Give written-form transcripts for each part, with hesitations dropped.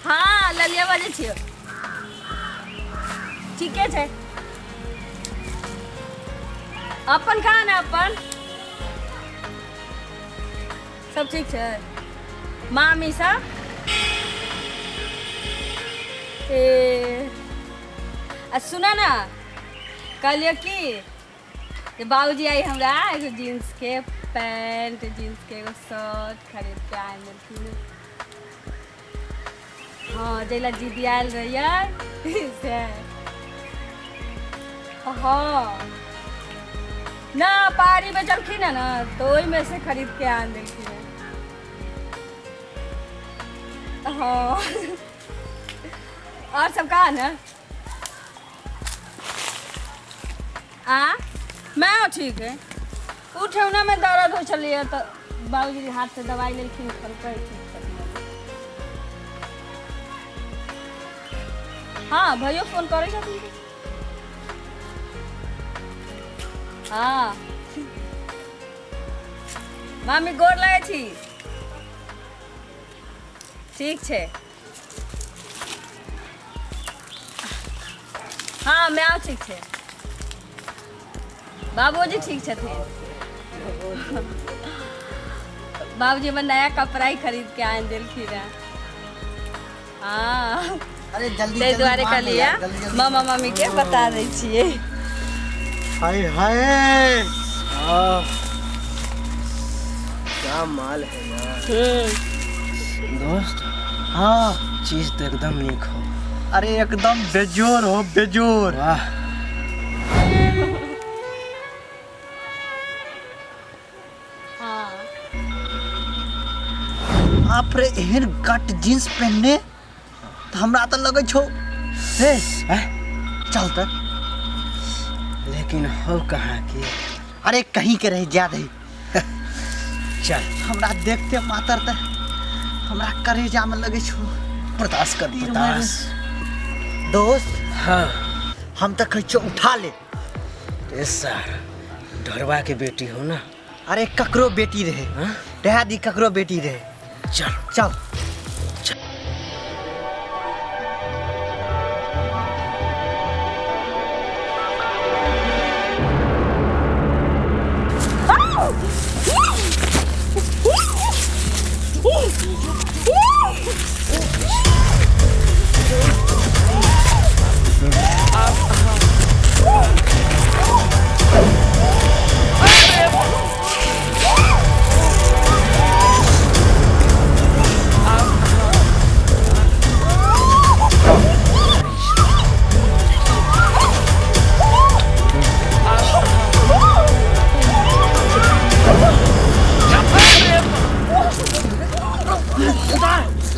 हँ ललिया बजै छियौ। ठीके छै। अपन कहाँ ने अपन सब ठीक छै? मामी सब ए आ सुन ने, कहलियौ कि जे बाबूजी आइ हमरा एगो जींसके पैंट, जींसके एगो शर्ट खरीद के आनि देलखिन। हँ, जाहि लए जिदियायल रहियै से। हँ ना, पारी बेचलखिन हँ ने, तऽ ओहिमे से खरीद के आनि देलखिन हँ। हँ, आओर सब कहा ने आ मैं ठीक है। ओ ठेहुना में दर्द होइ छलैए तऽ बाबूजी हाथ से दवाइ लेलखिन, खेलकै, ठीक छथिन। हँ, भैयो फोन करै छथिन। हँ मामी, गोर लागै छी। ठीक छै। हँ, माय ठीक छै, बाबूजी ठीक छथिन। बाबूजी हमर नया कपड़ा ही खरीद के आनि देलखिन हँ। हँ। अरे जल्दी ताहि जल्दी दुआरे मार ने कहलियै यार, जल्दी जल्दी। मामा मामी के बता दै छियै। हाय हाय। आह, क्या माल है यार। दोस्त। हाँ। चीज तो एकदम निक हो। अरे एकदम बेजोर हो, बेजोर। वाह। हँ। बाप रे, एहन गट जींस पहनने तऽ हमरा तऽ लगै छौ हे। हैं? चल तऽ। लेकिन हो कहाँ के? अरे कहीं के रही, जा दही। चल। हमरा देखते मातर तऽ हमरा करेजा में लगै छौ बर्दाश्त कर। तीर मारि। बर्दाश्त। दोस्त। हाँ। हम तऽ कहै छियौ उठा ले। ए सर, ढोरवा के बेटी हो ना? अरे ककरो बेटी रहे। हाँ? रह दी, ककरो बेटी रहे। चल। चल।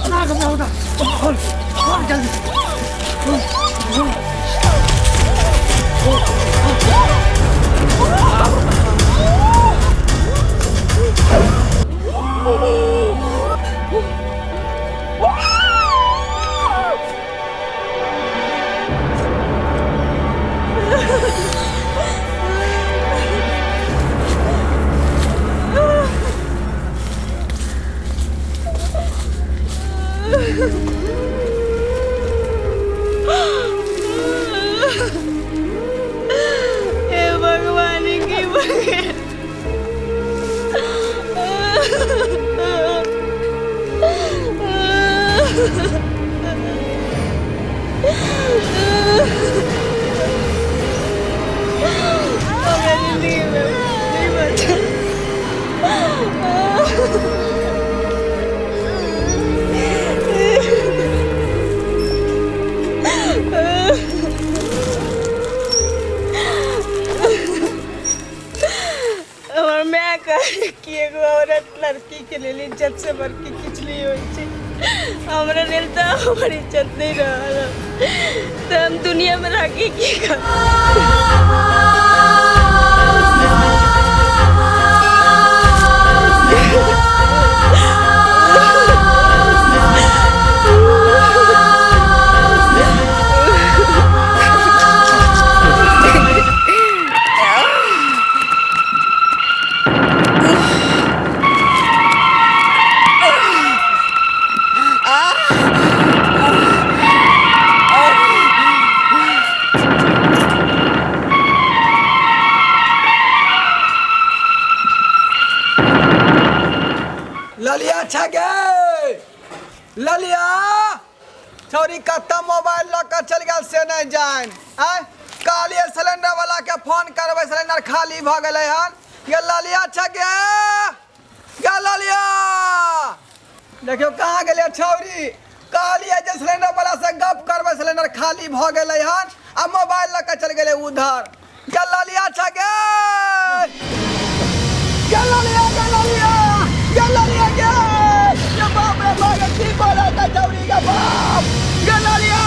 उतार कपड़ा, उतार, खोल खोल जल्दी। हे भगवान, की भगवान। हमरा जिंदगी में नहीं बचल। हमर माय कहै कि एगो औरत लड़की के लेल इज्जत से बढ़ के किछु नहि होइ छै। हमरा लेल तऽ हमर इज्जत नहि रहल, तऽ हम दुनिया में रह के की करब? ललिया गे, ललिया, छौरी कतऽ मोबाइल लऽ कऽ चलि गेल से नहि जानि। आँय, कहलियै सिलेंडर वाला के फोन करबै, सिलेंडर खाली भऽ गेलै हन। गे ललिया छै गे, गे ललिया, देखियौ कहाँ गेलै छौरी। कहलियै जे सिलेंडर वाला से गप करबै, सिलेंडर खाली भऽ गेलै हन, आ मोबाइल लऽ कऽ चलि गेलै उधर। गे ललिया छै गे, गे ललिया, गे ललिया, गे ललिया गे, गे बाप रे बाप, गे की बोलै छै छौरी गे बाप, गे ललिया,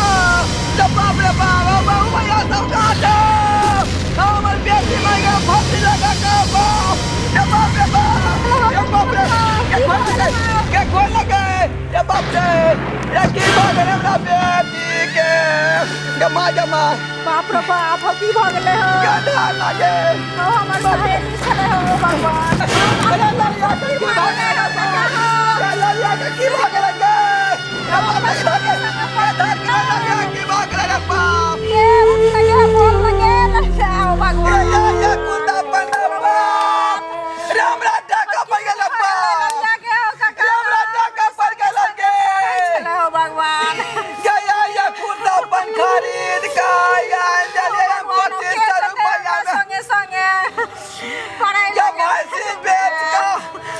गे बाप रे बाप, ओ बाबू भैया सब कहाँ छै? हमर बेटी मरि गेल फांसी लगा कऽ, बाप गे, बाप रे बाप, गे बाप रे, गे खोल लगे, गे खोल लगे, गे बाप रे, गे की भऽ गेलै हमरा बेटी के, गे माय, गे माय। बाप रे बाप, हो की भऽ गेलै हो? गधा लागे। हो हमर सहेली छलै हो भगवान। अरे ललिया के की भऽ गेलै? गे ललिया के की भऽ गेलै गे? गे बाप रे, धर के, गे धर के, ललिया के की भऽ गेलै रे बाप? ये उठ लगे, बोल लगे, हो ये भगवान। ये ये कुर्ता पहना बाप रे, हमरा टाका पड़ गेल बाप। ललिया के हो काका। रे हमरा टाका पड़ गेल गे। छलै हो भगवान। गे ये ये कुर्ता पहन खरीद के आयल देलियै हम 2500 रुपैआ में। संगे संगे पढ़ाई या भैंसी बेच के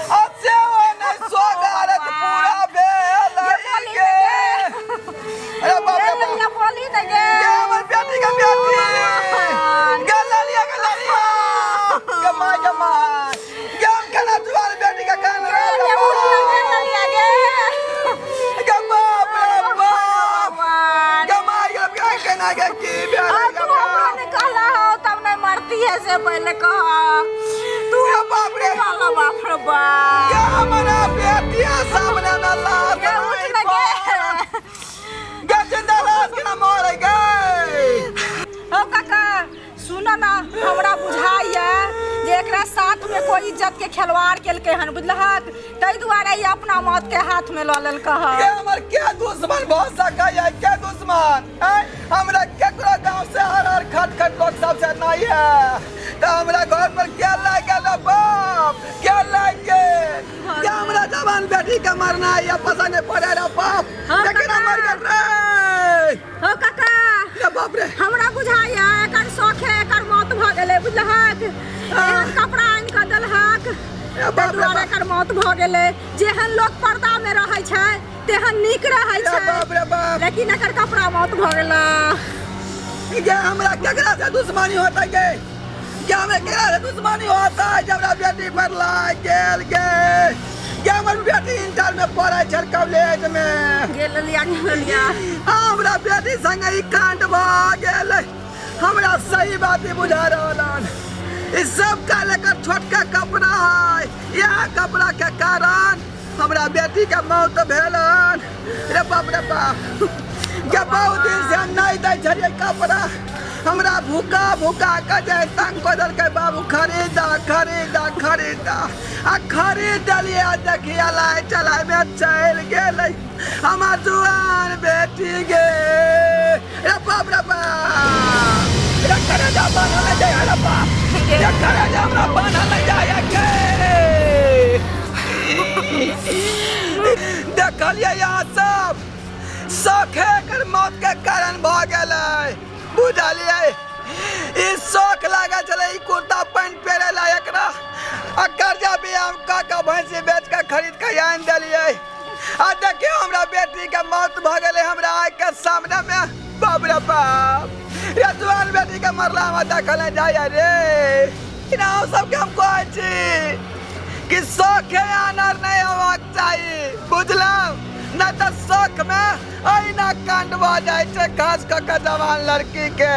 आ सेहो नहि सोगारत पूरा भेल गे। अरे बाप रे बाप। बोली ने गे। गे हमर बेटी के बेटी गे, ललिया गे, ललिया गे, माय गे माय गे, हम केना जुआन बेटी के कान रे ये उठ लगे ललिया गे। गे बाप रे बाप। भगवान। गे माय गे, गे केना गे की भेल आ गे तू हमरा बाप? नहीं कहला हो तब नहीं मरती है से पहले कह तू। गे बाप रे। कहला बाप रे बाप। गे हमरा बेटिया सामने में लाश गे उठ लगे। गे जिंदा लाश केना मरे गे? हो काका, सुन ना, हमरा बुझाइए जे एकरा साथ में कोई इज्जत के खिलवाड़ केलकै हन, बुझलहक? ताहि दुआरे ई अपना मौत के हाथ में लऽ लेलकै के हन। हमर के दुश्मन भऽ सकै है? के दुश्मन ऐं? हमरा केकरो गांव से हर हर खट खट लोग सबसे नहीं है, तऽ हमरा घर पर के लागि गेल रे बाप? के लागि गेल? के हमरा जवान बेटी के मरना है पसंद नहीं पड़े रे बाप? हाँ, के केना काका। मर गेल रे? हो काका। रे बाप रे। हमरा बुझाइए एकर शौख है एकर मौत भऽ गेलै, बुझलहक? एहन कपड़ा आनि कऽ देलहक। रे ताहि बाप रे दुआरे बाप। एकर मौत भऽ गेलै। जेहन लोक पर्दा में रहै छै तेहन नीक रहै रे छै। बाप रे बाप। लेकिन एकर कपड़ा मौत भऽ गेलै। गे हमरा केकरा से दुश्मनी होता गे? गे हमरा केकरा से दुश्मनी होता है जे हमरा बेटी पर लाग गेल गे? गे हमर बेटी इंटर में पढ़ै छल कॉलेज में। गेल ललिया, गेल ललिया। हमरा बेटी संगे ई कांड भऽ गेल। हमरा सही बात ही बुझा रहल हन, ई सब का लेकर छोटका कपड़ा है, इएह कपड़ा के कारण हमरा बेटी के मौत भेल हन। रे बाप रे बाप। गे बहुत दिन से हम नहीं दै छलियै कपड़ा, हमरा भूखा भूखा के जे तंग कऽ देलकै, बाबू खरीदा खरीदा खरीदा, आ खरीद देलियै, आ देखिए लाइ चलाइ में चलि गेलै हमर जुआन बेटी गे। रे बाप रे बाप। रे करे जा बान्हल नहि जाय रे बाप, रे करे जा हमरा बान्हल नहि जाय गे। देखलियै यहाँ सब शौखे एकर मौत के कारण भऽ गेलै, बुझलियै? ई शौख लागल छलै ई कुर्ता पैंट पहिरै लए एकरा, आ कर्जा भी हम कऽ कऽ भैंसी बेच कऽ खरीद कऽ आनि देलियै, आ देखियौ हमरा बेटी के मौत भऽ गेलै हमरा आँखि के सामने मे। बाप रे बाप। रे जुआन बेटी के मरला हमरा देखल नहि जाइए रे। हम सबके हम कहै छी कि शौखे आनर नहि होबाक चाही, बुझलहुँ? नहि तऽ शौख मे अहिना कांड भऽ जाइ छै, खास कऽ कऽ जवान लड़की के,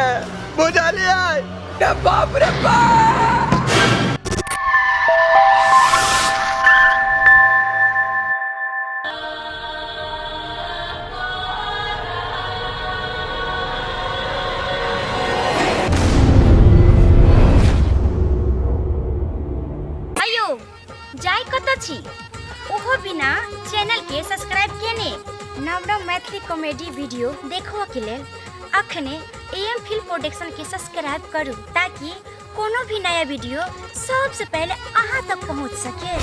बुझलियै? रे बाप रे बाप। अयो, जाय कतऽ छी ओहो बिना चैनल के सब्सक्राइब केने? नव नव मैथिली कॉमेडी वीडियो देखबऽ के लेल अखने एम फिल्म प्रोडक्शन के सब्सक्राइब करू ताकि कोनो भी नया वीडियो सबसे पहले अहाँ तक पहुँच सके।